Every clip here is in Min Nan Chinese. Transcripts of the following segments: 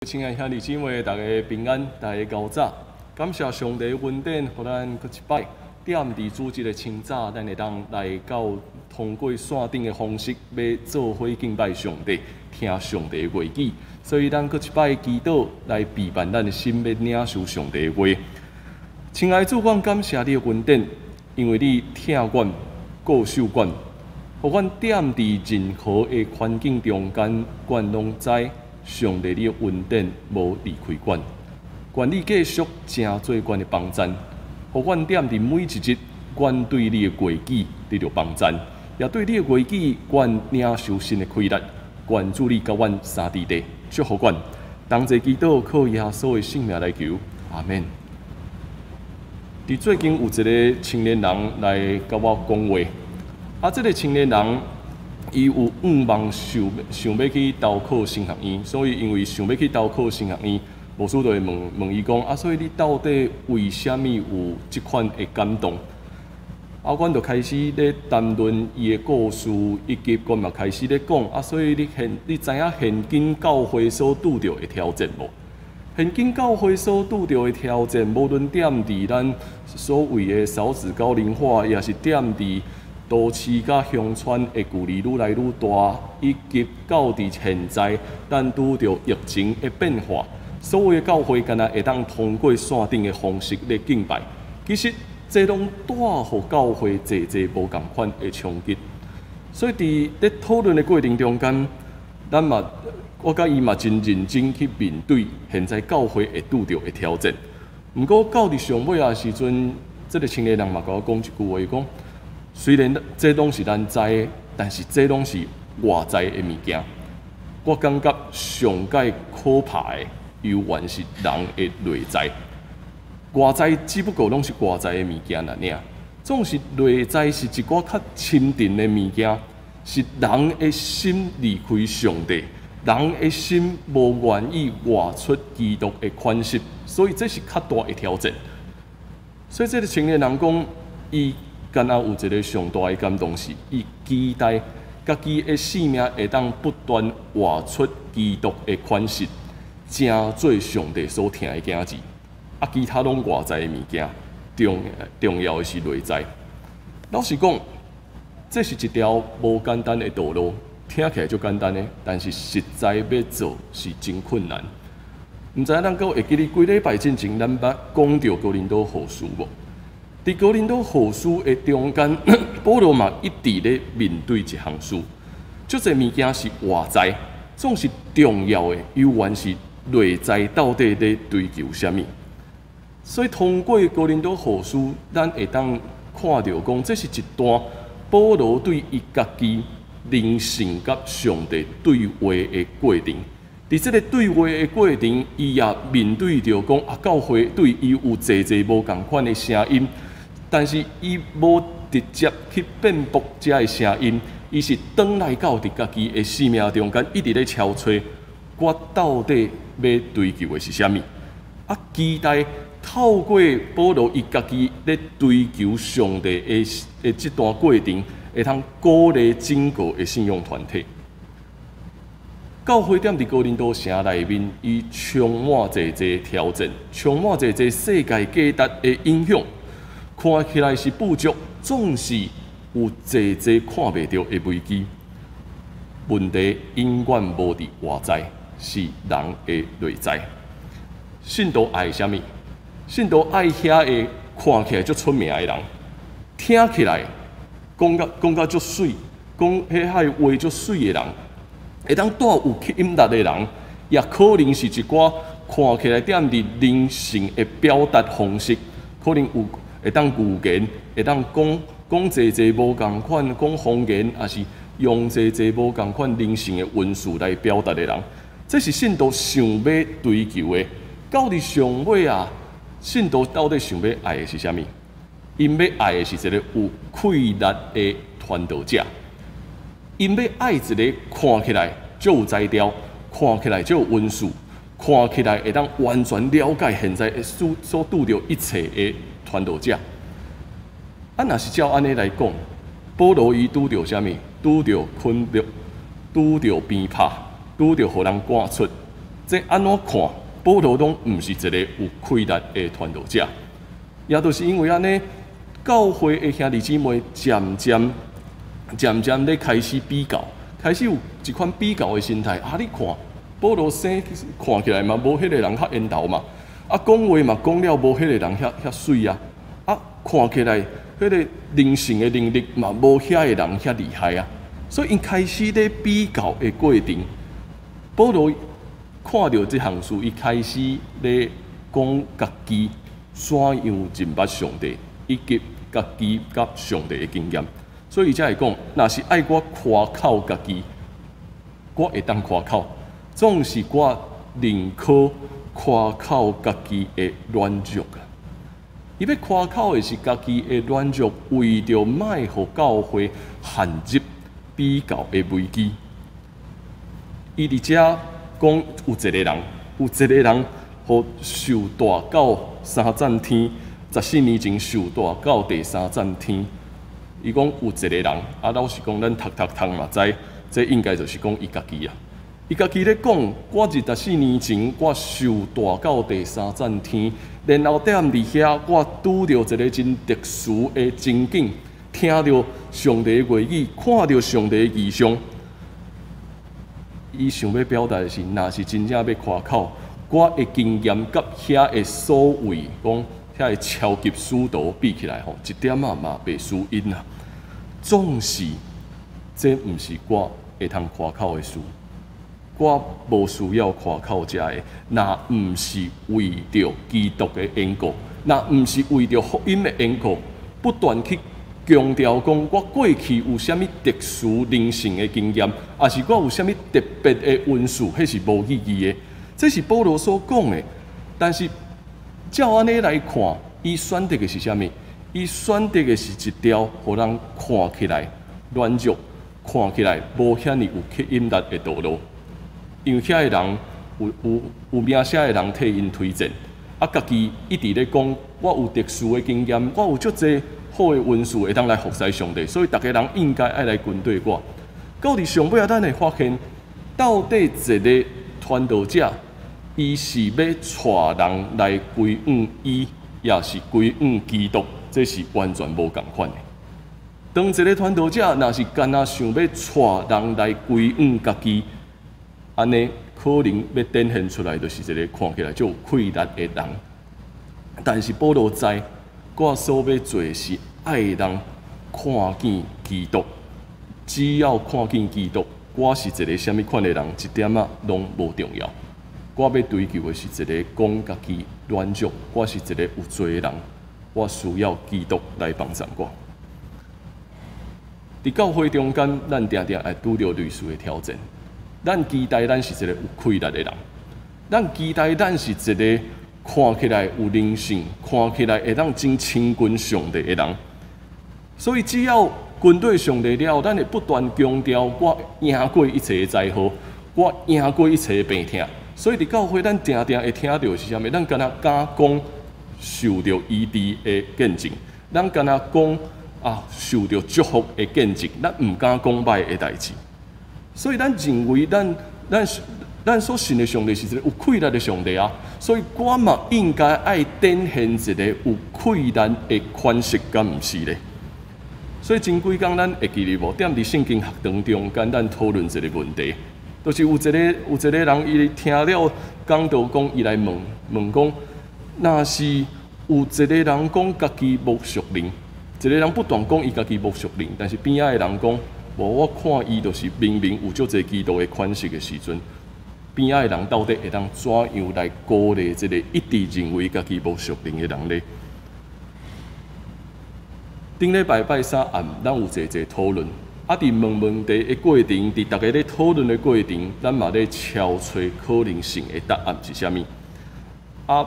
親愛兄弟姊妹，大家平安，大家𠢕早。感謝上帝恩典，予咱閣一擺踮佇主日的清早，咱會當來到通過線頂的方式，欲做伙敬拜上帝，聽上帝的話語。所以，咱閣一擺祈禱來備辦咱的心，欲領受上帝的話。親愛主，阮感謝你的恩典，因為你疼阮、顧守阮，予阮踮佇任何的環境中間，阮攏知上帝你的恩典無離開阮，願你繼續成做阮的幫贊，予阮踮佇每一日，阮對你的話語得著幫贊，也對你的話語，阮領受新的氣力。願主你佮阮相佇咧，祝福阮，同齊祈禱，靠耶穌的聖名來求，阿們。佇最近有一个青年人來佮我講話，啊，這个青年人伊有願望想想欲去投考神學院，所以因為想欲去投考神學院，牧師就會問問伊講，啊，所以你到底為啥物有這款的感動？啊，阮就開始咧談論伊的故事，以及阮嘛開始咧講，啊，所以你現你知影現今教會所拄著的挑戰無？現今教會所拄著的挑戰，無論踮佇咱所謂的少子高齡化，抑是踮佇都市佮鄉村的距離愈來愈大，以及到佇現在，咱拄著疫情的變化，所有的教會敢若會當通過線頂的方式咧敬拜，其實這攏帶予教會濟濟無仝款的衝擊。所以佇咧討論的過程中間，咱嘛，我佮伊嘛真認真去面對現在教會會拄著的挑戰。毋過到佇上尾仔時陣，這个青年人嘛共我講一句話，伊講，雖然這攏是咱知的，但是這攏是外在的物件。我感覺上蓋可怕的，猶原是人的內在。外在只不過攏是外在的物件爾，總是內在是一寡較深沉的物件，是人的心離開上帝，人的心無願意活出基督的款式，所以這是較大的挑戰。所以這个青年人講，伊敢若有一个上大的感動，是伊期待家己的生命會當不斷活出基督的款式，成做上帝所疼的囝兒。啊，其他攏外在的物件，重重要的是內在。老實講，這是一條無簡單的道路，聽起來足簡單的，但是實在欲做是真困難。毋知影咱閣會記得幾禮拜進前，咱捌講著哥林多後書無？佇哥林多後書的中間，保羅嘛一直咧面對一項事，足濟物件是外在，總是重要的，猶原是內在到底咧追求啥物。所以通過哥林多後書，咱會當看著講，這是一段保羅對伊家己靈性佮上帝對話的過程。佇這个對話的過程，伊也面對著講啊，教會對伊有濟濟無仝款的聲音，但是伊無直接去辯駁這个聲音，伊是轉來到佇家己的生命中間，一直咧敲揣，我到底欲追求的是啥物？啊，期待透過保羅伊家己咧追求上帝的的這段過程，會通鼓勵整個的信仰團體。教會踮佇哥林多城內面，伊充滿濟濟挑戰，充滿濟濟世界價值的影響。看起來是富足，總是有濟濟看袂著的危機。問題永遠無佇外在，是人的內在。信徒愛啥物？信徒愛遐个看起來足出名的人，聽起來講甲講甲足媠，講彼遐話足媠的人，會當帶有吸引力的人，也可能是一寡看起來踮佇靈性的表達方式，可能有會當預言，會當講講濟濟無仝款，講方言，抑是用濟濟無仝款靈性的文字來表達的人，這是信徒想欲追求的。到佇上尾啊，信徒到底想欲愛的是啥物？𪜶欲愛的是一个有氣力的傳道者，𪜶欲愛一个看起來足有才調，看起來足有文思，看起來會當完全了解現在所所拄著一切的傳道者。啊，若是照按呢來講，保羅伊拄著啥物？拄著捆綁，拄著鞭拍，拄著予人趕出，這按怎看，保羅攏毋是一個有氣力的傳道者，也就是因為按呢，教會的兄弟姊妹漸漸漸漸咧開始比較，開始有一款比較的心態。啊，你看，保羅生看起來嘛，無彼個人較緣投嘛，啊，講話嘛講了無彼個人遐遐媠啊，啊，看起來彼個靈性的能力嘛無遐个人遐厲害啊，所以𪜶開始咧比較的過程，保羅看著這項事，伊開始咧講家己怎樣認捌上帝，以及家己佮上帝的經驗，所以伊才會講，若是愛我誇口家己，我會當誇口，總是我寧可誇口家己的軟弱啊！伊欲誇口的是家己的軟弱，為著莫予教會陷入比較的危機。伊佇遮講有一個人，有一個人予受帶到三層天，14年前受帶到第三層天。伊講有一個人，啊，老實講，咱讀讀讀嘛知，這應該就是講伊家己啊。伊家己咧講，我24年前我受帶到第三層天，然後踮佇遐我拄著一個真特殊的情景，聽著上帝的話語，看著上帝的異象。伊想欲表達的是，若是真正欲誇口，我的經驗佮遐的所謂講遐的超級使徒比起來吼，一點仔嘛袂輸𪜶啊。總是這毋是我會通誇口的事，我無需要誇口這个，若毋是為著基督的緣故，若毋是為著福音的緣故，不斷去強調講我過去有啥物特殊靈性的經驗，抑是我有啥物特別的恩賜，彼是無意義的。這是保羅所講的。但是照按呢來看，伊選擇的是啥物？伊選擇的是一條予人看起來軟弱、看起來無遐爾有吸引力的道路。因為遐个人有有有名聲的人替𪜶推薦，啊，家己一直咧講，我有特殊的經驗，我有足濟好的恩賜會當來服侍上帝，所以逐家人應該愛來跟綴我。到佇上尾仔，咱會發現，到底一个傳道者，伊是欲帶人來歸向伊，抑是歸向基督？這是完全無仝款的。當一个傳道者若是干焦想欲帶人來歸向家己，按呢可能欲展現出來，就是一个看起來足有氣力的人。但是保羅知，我所欲做的是愛人看見基督。只要看見基督，我是一个啥物款的人，一點仔攏無重要。我欲追求的是一个講家己軟弱，我是一个有罪的人，我需要基督來幫助我。佇教會中間，咱定定會拄著類似的挑戰。咱期待咱是一個有氣力的人，咱期待咱是一個看起來有靈性、看起來會當真親近上帝的人。所以只要跟綴上帝了後，咱會不斷強調我贏過一切的災禍，我贏過一切的病痛。所以佇教會，咱定定會聽著是啥物？咱敢若敢講受著醫治的見證，咱敢若講啊受著祝福的見證，咱毋敢講䆀的代誌。所以咱認為咱咱咱所信的上帝是一個有氣力的上帝啊，所以我嘛應該愛展現一個有氣力的款式，敢毋是咧？所以前幾工咱會記得無？踮佇聖經學堂中間，咱討論一個問題，就是有一個人，伊聽了講道講，伊來問問講，若是有一個人講家己無屬靈，一個人不斷講伊家己無屬靈，但是邊仔的人講，無我看伊就是明明有足濟基督的款式的時陣，邊仔的人到底會當怎樣來鼓勵這個一直認為家己無屬靈的人咧？頂禮拜拜三暗，咱有濟濟討論。啊，佇問問題的過程，佇逐家咧討論的過程，咱嘛咧敲揣可能性的答案是啥物？啊，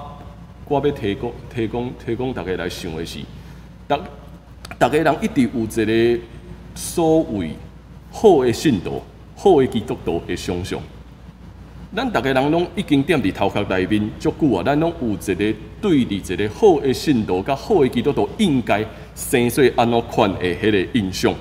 我欲提供、提供、提供逐家來想的是，逐逐家人一直有一个所謂好的信徒、好的基督徒的想象。咱逐家人攏已經踮佇頭殼內面足久啊，咱攏有一个對佇一个好的信徒佮好的基督徒應該生做按怎款的彼个印象。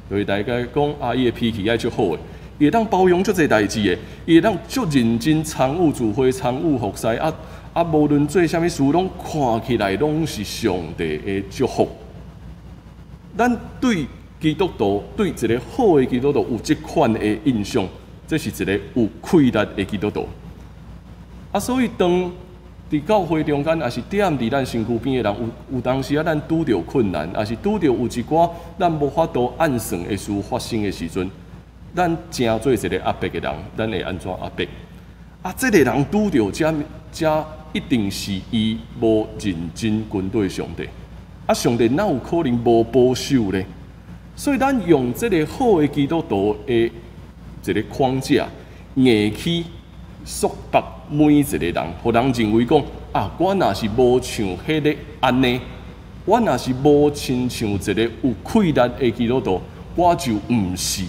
就是大家講啊，伊的脾氣愛足好的，伊會當包容足濟代誌的，伊會當足認真參與聚會、參與服侍啊啊！無論做啥物事，攏看起來攏是上帝的祝福。咱對基督徒，對一個好的基督徒有這款的印象，這是一個有氣力的基督徒。啊，所以當佇教會中間，抑是踮佇咱身軀邊的人，有當時啊，咱拄著困難，抑是拄著有一寡咱無法度按算的事發生的時陣，咱成做一個壓迫的人，咱會按怎壓迫？啊，這個人拄著遮遮，一定是伊無認真跟隨上帝。啊，上帝哪有可能無保守咧？所以咱用這個好的基督徒的一個框架，硬去束縛每一個人，予人認為講啊，我若是無像彼個按呢，我若是無親像一個有氣力的基督徒，我就毋是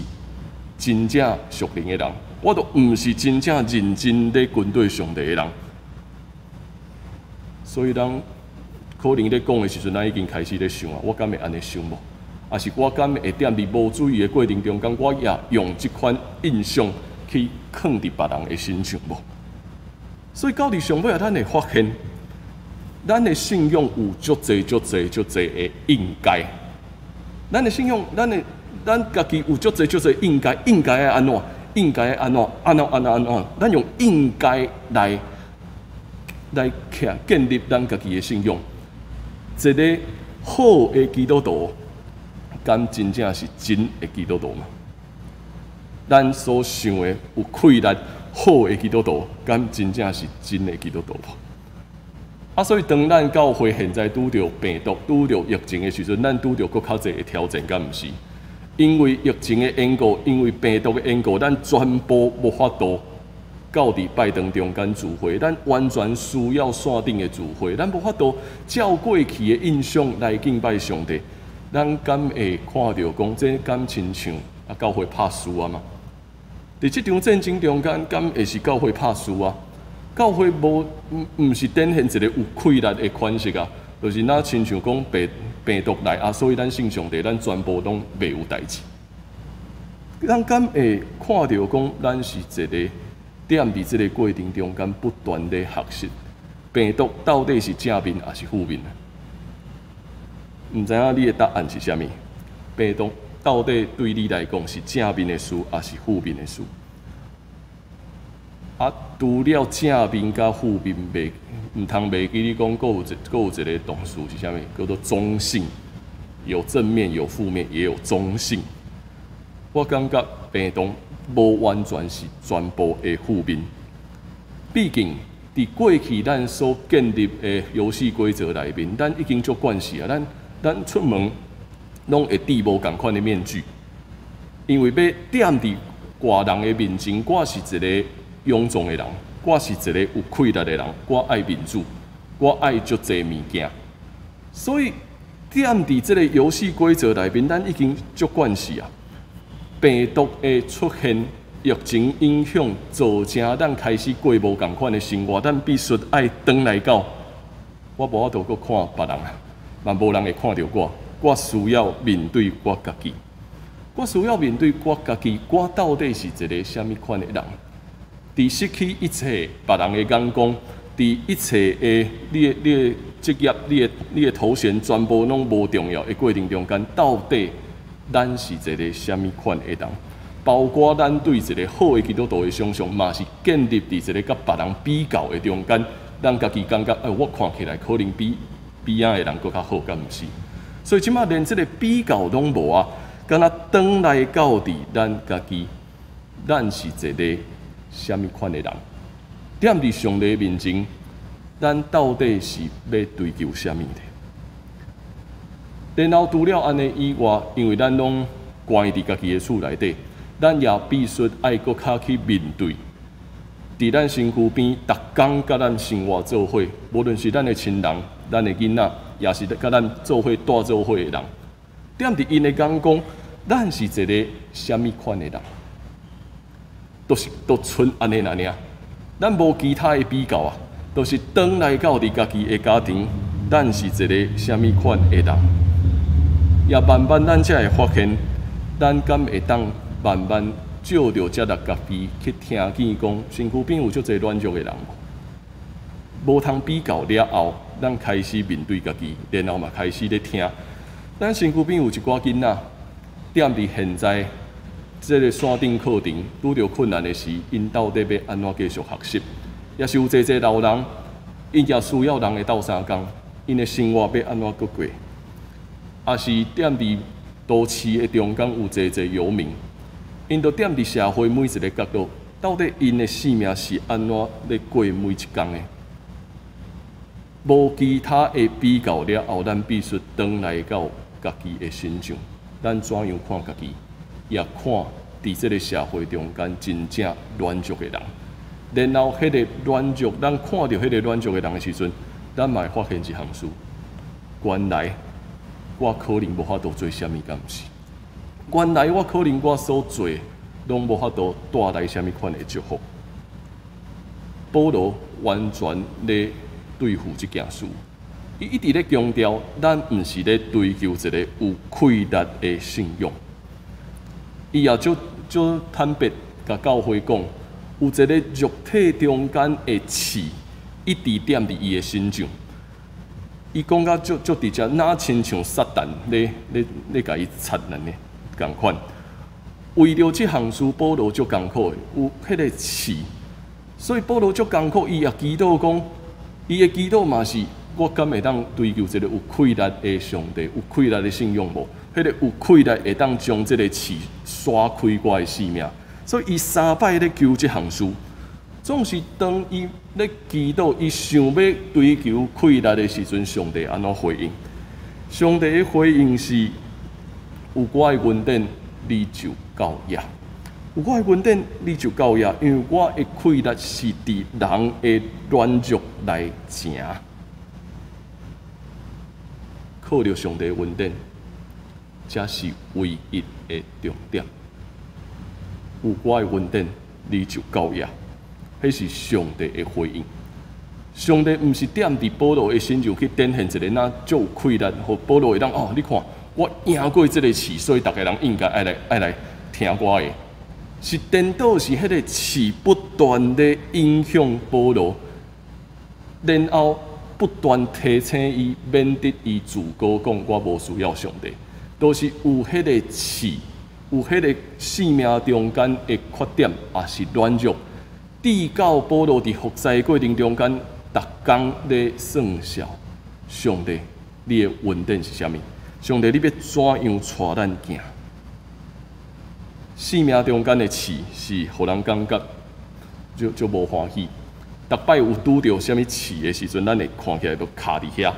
真正屬靈的人，我就毋是真正認真咧跟隨上帝的人。所以咱可能咧講的時陣，咱已經開始咧想啊，我敢會按呢想無？抑是我敢會踮佇無注意的過程中間，我也用這款印象去囥佇別人的身上無？所以到佇上尾啊，咱會發現，咱的信仰有足濟、足濟、足濟的應該。咱的信仰，咱家己有足濟、足濟應該，應該愛按怎？應該愛按怎？按怎？按怎？按怎？咱用應該來徛建立咱家己的信仰。一個好的基督徒，敢真正是真的基督徒嗎？咱所想的有氣力好的基督徒，敢真正是真的基督徒無？啊，所以當咱教會現在拄著病毒、拄著疫情的時陣，咱拄著閣較濟的挑戰，敢毋是？因為疫情的緣故，因為病毒的緣故，咱全部無法度到佇拜堂中間聚會，咱完全需要線頂的聚會，咱無法度照過去的印象來敬拜上帝。咱敢會看著講，這敢親像啊教會拍輸啊嘛？佇這場戰爭中間，敢會是教會拍輸啊？教會無毋是展現一個有氣力的款式啊，就是若親像講病毒來啊，所以咱信上帝，咱全部攏袂有代誌。咱敢會看著講，咱是一個踮佇這個過程中間不斷咧學習，病毒到底是正面抑是負面？毋知影你的答案是啥物？病毒到底對你來講是正面的事，抑是負面的事？啊，除了正面佮負面，袂毋通袂記你講，閣有一個動詞是啥物？叫做中性，有正面有負面，也有中性。我感覺病毒無完全是全部的負面，畢竟佇過去咱所建立的遊戲規則內面，咱已經足慣勢啊。咱出門攏會戴無仝款的面具，因為欲踮佇外人的面前，我是一個勇壯的人，我是一個有氣力的人，我愛面子，我愛足濟物件，所以踮佇這個遊戲規則內面，咱已經足慣勢啊。病毒的出現，疫情影響，造成咱開始過無仝款的生活，咱必須愛轉來到，我無法度閣看別人啊，嘛無人會看著我，我需要面對我家己，我需要面對我家己，我到底是一個啥物款的人？佇失去一切別人的眼光，佇一切的你的職業、你的頭銜，全部攏無重要的過程中間，到底咱是一個啥物款的人？包括咱對一個好的基督徒的想象，嘛是建立佇一個佮別人比較的中間，咱家己感覺，欸，我看起來可能比邊仔的人閣較好，敢毋是？所以這馬連這個比較攏無啊，敢若轉來到佇咱家己，咱是一個啥物款的人？踮佇上帝面前，咱到底是欲追求啥物的？然後除了按呢以外，因為咱攏關佇家己的厝內底，咱也必須愛閣較去面對，佇咱身軀邊，逐工佮咱生活做伙，無論是咱的親人、咱的囡仔，抑是佮咱做伙蹛做伙的人，踮佇𪜶的眼光，咱是一個啥物款的人？都是都賰按呢爾，咱無其他的比較啊，都是轉來到佇家己的家庭，咱是一個啥物款的人？也慢慢咱才會發現，咱敢會當慢慢借著這來家己去聽見講，身軀邊有足濟軟弱的人無？無通比較了後，咱開始面對家己，然後嘛開始咧聽。咱身軀邊有一寡囡仔，踮佇現在這个線頂課程拄著困難的時，𪜶到底欲按怎繼續學習？也是有濟濟老人，𪜶也需要人的鬥相共，𪜶的生活欲按怎閣過？也是踮佇都市的中間有濟濟遊民，𪜶都踮佇社會每一个角落，到底𪜶的生命是按怎咧過每一工的？無其他的比較了後，咱必須轉來到家己的身上，咱怎樣看家己，也看佇這个社會中間真正軟弱的人。然後，彼个軟弱，咱看著彼个軟弱的人的時陣，咱嘛會發現一項事：原來我可能無法度做啥物，敢毋是？原來我可能我所做，攏無法度帶來啥物款的祝福。保羅完全咧對付這件事，伊一直咧強調，咱毋是咧追求一个有氣力的信仰。伊也足足坦白，共教會講，有一个肉體中間的刺，一直踮佇伊的身上。伊講甲足足直接，若親像撒旦咧咧咧共伊插按呢仝款。為著這項事，保羅足艱苦的，有彼个刺，所以保羅足艱苦，伊也祈禱講，伊的祈禱嘛是：我敢會當追求一个有氣力的上帝，有氣力的信仰無？彼个有氣力會當將這个刺刷開我的生命。所以伊三擺咧求這項事，總是當伊咧祈禱，伊想欲追求氣力的時陣，上帝按怎回應？上帝的回應是：有我的恩典，你就夠矣。有我的恩典，你就夠矣，因為我的氣力是佇人的軟弱來成。靠著上帝的恩典，才是唯一的重點。有我的恩典，你就夠矣。彼是上帝的回應。上帝毋是踮佇保羅的身上去展現一个若足有氣力，予保羅會當哦，你看我贏過這个刺，所以逐个人應該愛來愛來聽我的。是顛倒是彼个刺不斷咧影響保羅，然後不斷提醒伊，免得伊自高講我無需要上帝。都是有彼个刺，有彼个生命中間的缺點，抑是軟弱，直到保羅佇服侍過程中間，逐工咧算數。上帝，你的恩典是啥物？上帝，你欲怎樣帶咱行？生命中間的刺是予人感覺足足無歡喜。逐擺有拄著啥物刺的時陣，咱會看起來都卡佇遐。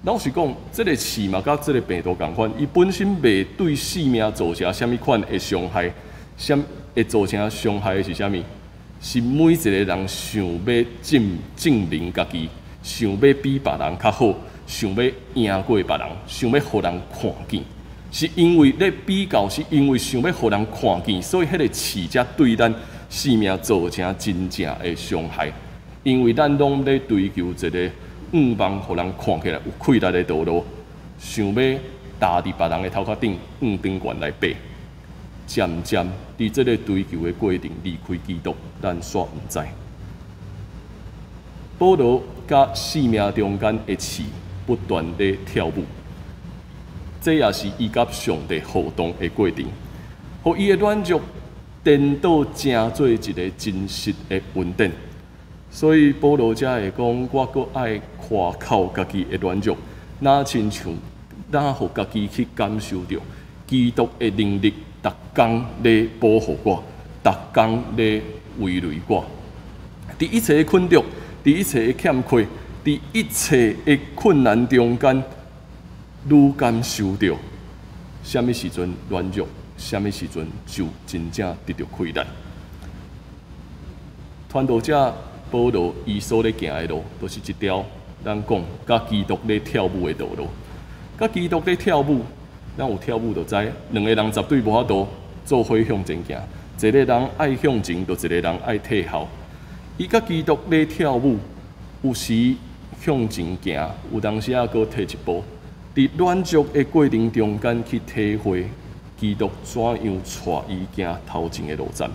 老實講，這个刺嘛，佮這个病毒仝款，伊本身袂對生命造成啥物款的傷害，啥會造成傷害的是啥物？是每一個人想欲證證明家己，想欲比別人較好，想欲贏過別人，想欲予人看見。是因為咧比較，是因為想欲予人看見，所以彼个刺才對咱生命造成真正的傷害。因為咱攏咧追求一个向望，予人看起來有氣力的道路，想欲踏佇別人的頭殼頂，向長懸來爬。漸漸佇這个追求的過程離開基督，咱煞毋知。保羅佮生命中間的刺不斷咧跳舞，這也是伊佮上帝互動的過程，予伊的軟弱顛倒成做一个真實的恩典。所以保羅才會講：我閣愛誇口家己的軟弱，若親像若予家己去感受著基督的能力，逐工咧保護我，逐工咧維持我。佇一切的困局，佇一切的欠缺，佇一切的困難中間，愈感受著啥物時陣軟弱，啥物時陣就真正得著氣力。傳道者保羅伊所咧行的路，就是一條咱講佮基督咧跳舞的道路。佮基督咧跳舞，咱有跳舞就知，兩个人絕對無法度做伙向前行。一个人愛向前，就一个人愛退後。伊佮基督咧跳舞，有時向前行，有當時仔閣退一步。佇軟弱的過程中間去體會基基督怎樣帶伊行頭前的路站。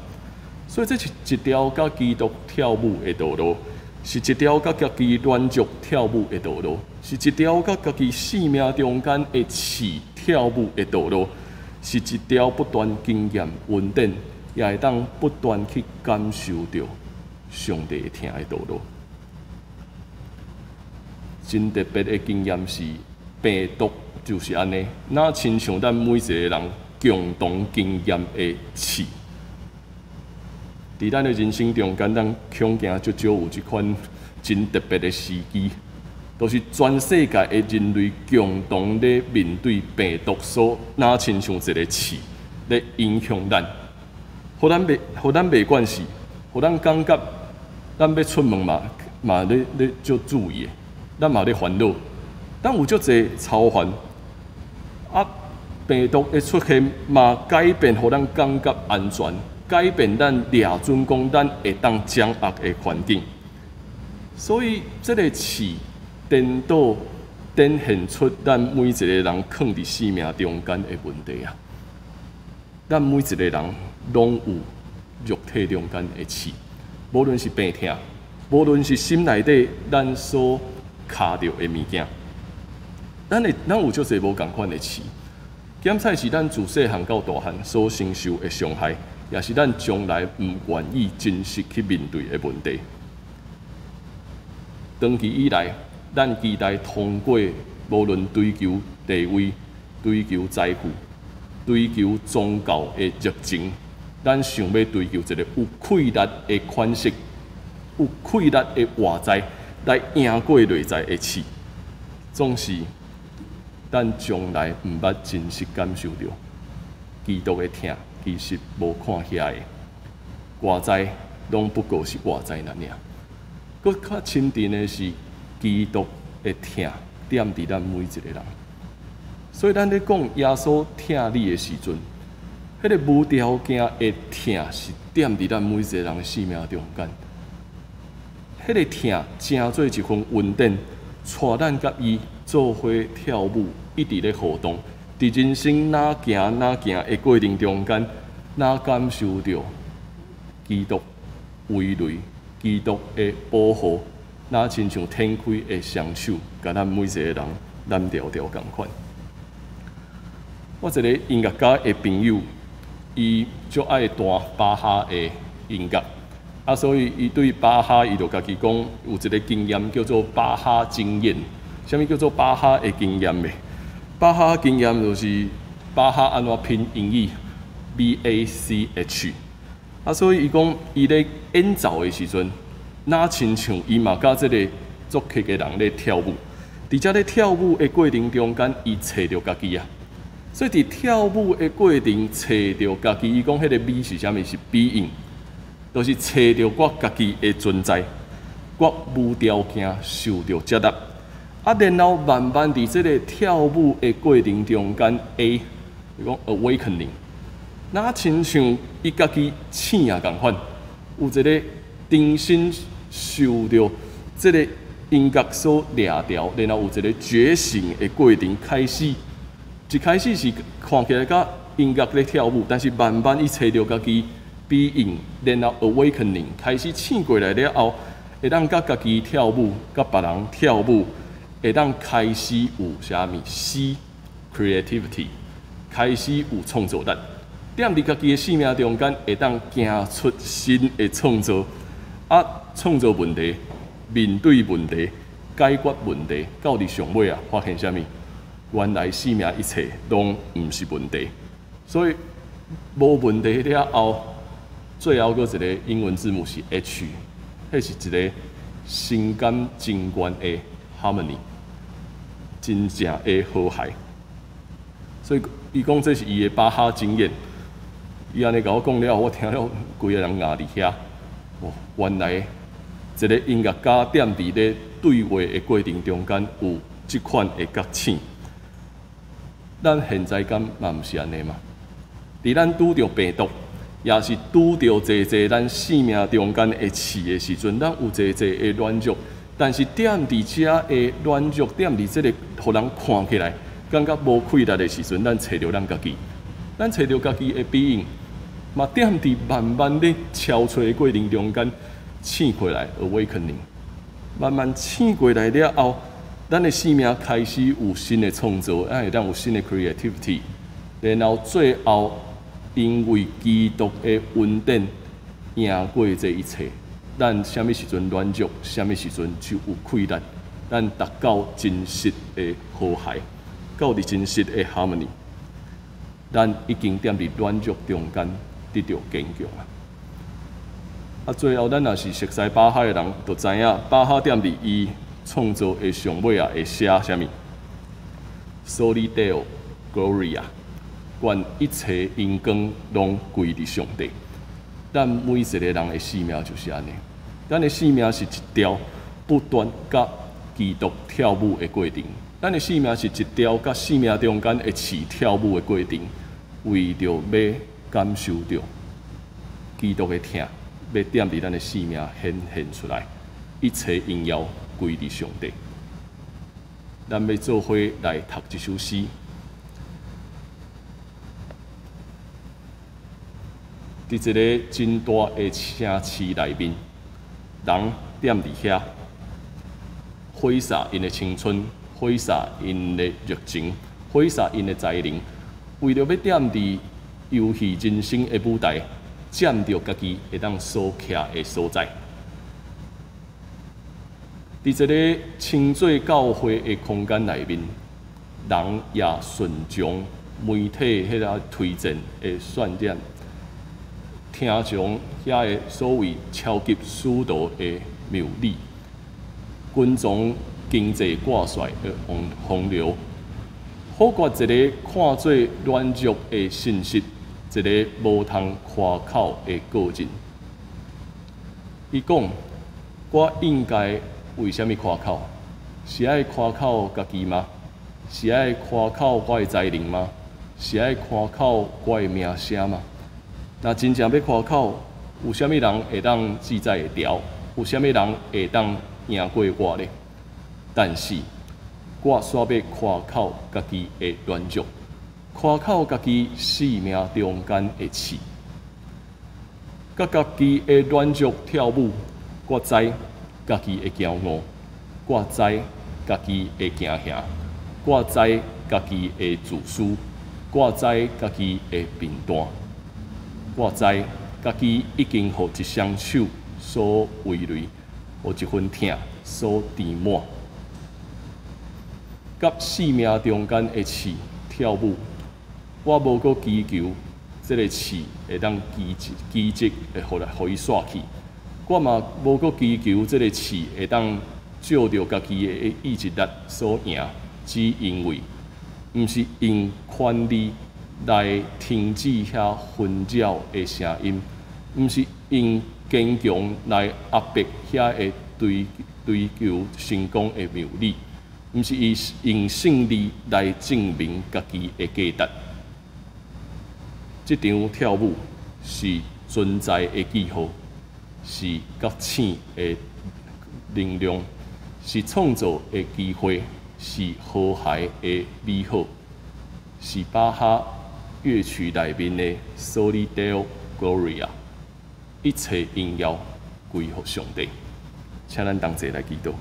所以這是一條佮基督跳舞的道路，是一條佮家己軟弱跳舞的道路，是一條佮家己生命中間的刺跳舞的道路，是一條不斷經驗恩典，也會當不斷去感受著上帝的疼的道路。真特別的經驗是病毒就是按呢，若親像咱每一個人共同經驗的刺。佇咱的人生中間，咱恐驚足少有這款真特別的時機，就是全世界的人類共同咧面對病毒所，若親像一個刺咧影響咱，予咱袂慣勢，予咱感覺咱欲出門嘛咧足注意的，咱嘛咧煩惱，咱有足濟操煩。啊，病毒的出現嘛改變，予咱感覺安全。改變咱掠準講咱會當掌握的環境，所以這個刺顛倒展現出咱每一個人囥佇生命中間的問題啊！咱每一個人攏有肉體中間的刺，無論是病痛，無論是心內底咱所卡著的物件，咱有足濟無仝款的刺，檢採是咱自細漢到大漢所承受的傷害。也是咱將來毋願意真實去面對的問題。長期以來，咱期待通過無論追求地位、追求財富、追求宗教的熱情，咱想欲追求一個有氣力的款式、有氣力的外在來贏過內在的刺，總是咱從來毋捌真實感受著基督的疼。其實無看遐个外在，攏不過是外在爾爾。閣較深沉的是基督的疼，踮佇咱每一個人。所以咱咧講耶穌疼你的時陣，彼個無條件的疼是踮佇咱每一個人的生命中間。彼個疼成做一份恩典，帶咱佮伊做伙跳舞，一直咧互動。佇人生若行若行的過程中間，若感受著基督威雷、基督的保護，若親像展開的雙手，共咱每一個人攬牢牢仝款。我一個音樂家的朋友，伊足愛彈巴哈的音樂，啊，所以伊對巴哈，伊就家己講有一個經驗叫做巴哈經驗。啥物叫做巴哈的經驗呢？巴哈經驗就是巴哈按怎拼英語，BACH。啊，所以伊講伊咧演奏的時陣，若親像伊嘛佮這个作曲的人咧跳舞。佇遮咧跳舞的過程中間，伊揣著家己啊。所以佇跳舞的過程揣著家己，伊講彼个 B 是啥物？是 being，就是揣著我家己的存在，我無條件受著接納。啊，然後慢慢佇這个跳舞的過程中間，A，伊講 awakening，若親像伊家己醒啊仝款，有一個重新受著這个音樂所掠牢，然後有一個覺醒的過程開始。一開始是看起來佮音樂咧跳舞，但是慢慢伊揣著家己 being，然後 awakening 開始醒過來了後，會當佮家己跳舞，佮別人跳舞。會當開始有啥物？C creativity 開始有創造力，踮佇家己的生命中間，會當行出新的創造。啊，創造問題，面對問題，解決問題，到佇上尾啊，發現啥物？原來生命一切攏毋是問題。所以無問題了後，最後閣一個英文字母是 H，彼是一個心甘情願的 harmony。真正的和諧，所以伊講這是伊的巴哈經驗。伊按呢共我講了後，我聽了規个人𤷪佇遐。哦，原來一個音樂家踮佇咧對話的過程中間有這款的覺醒。咱現在敢嘛毋是按呢嗎？佇咱拄著病毒，也是拄著濟濟咱生命中間的刺的時陣，咱有濟濟的軟弱。但是踮佇遮的軟弱，踮佇這个予人看起來感覺無氣力的時陣，咱揣著咱家己。咱揣著家己的 being，嘛踮佇慢慢咧憔悴的過程中間醒過來，awakening，慢慢醒過來了後，咱的生命開始有新的創造，咱會當有新的 creativity，然後最後因為基督的恩典贏過這一切，咱啥物時陣軟弱，啥物時陣就有氣力，咱達到真實的和諧，到佇真實的 harmony。咱已經踮佇軟弱中間得著堅強啊！啊，最後咱若是熟似巴哈的人，就知影巴哈踮佇伊創作的上尾啊，會寫啥物？Soli Deo Gloria，願一切榮光攏歸佇上帝。咱每一個人的生命就是按呢，咱的生命是一條不斷佮基督跳舞的過程。咱的生命是一條佮生命中間的刺跳舞的過程，為著欲感受著基督的疼，欲踮佇咱的生命顯現出來，一切榮耀歸佇上帝。咱欲做伙來讀這首詩。佇一个真大的城市內面，人踮佇遐揮灑𪜶的青春，揮灑𪜶的熱情，揮灑𪜶的才能，為著欲踮佇遊戲人生的舞台，佔著家己會當所徛的所在。佇一个稱做教會的空間內面，人也順從媒體彼个推薦的渲染，聽從遐个所謂超級使徒的謬理，跟從經濟掛帥的風流，否決一個看做軟弱的信息，一个無通誇口的個人。伊講：我應該為啥物誇口？是愛誇口家己嗎？是愛誇口我的才能嗎？是愛誇口我的名聲嗎？若真正欲誇口，有啥物人會當記載會牢？有啥物人會當贏過我呢？但是，我煞欲誇口家己的軟弱，誇口家己生命中間的刺，佮家己的軟弱跳舞，我知家己的驕傲，我知家己的驚嚇，我知家己的自私，我知家己的貧惰，我知家己已經予一雙手所圍累，予一份疼所填滿。佮生命中間的刺跳舞，我無閣祈求這个刺會當奇蹟奇蹟會予來予伊煞去，我嘛無閣祈求這个刺會當借著家己的意志力所贏，只因為毋是用權力來停止遐紛擾的聲音，毋是用堅強來壓迫遐个追求成功的謬理，毋是伊用勝利來證明家己的價值。這場跳舞是存在的記號，是覺醒的能量，是創造的機會，是和諧的美好，是巴哈樂曲內面的 Soli Deo Gloria，一切榮耀歸予上帝。請咱同齊來祈禱。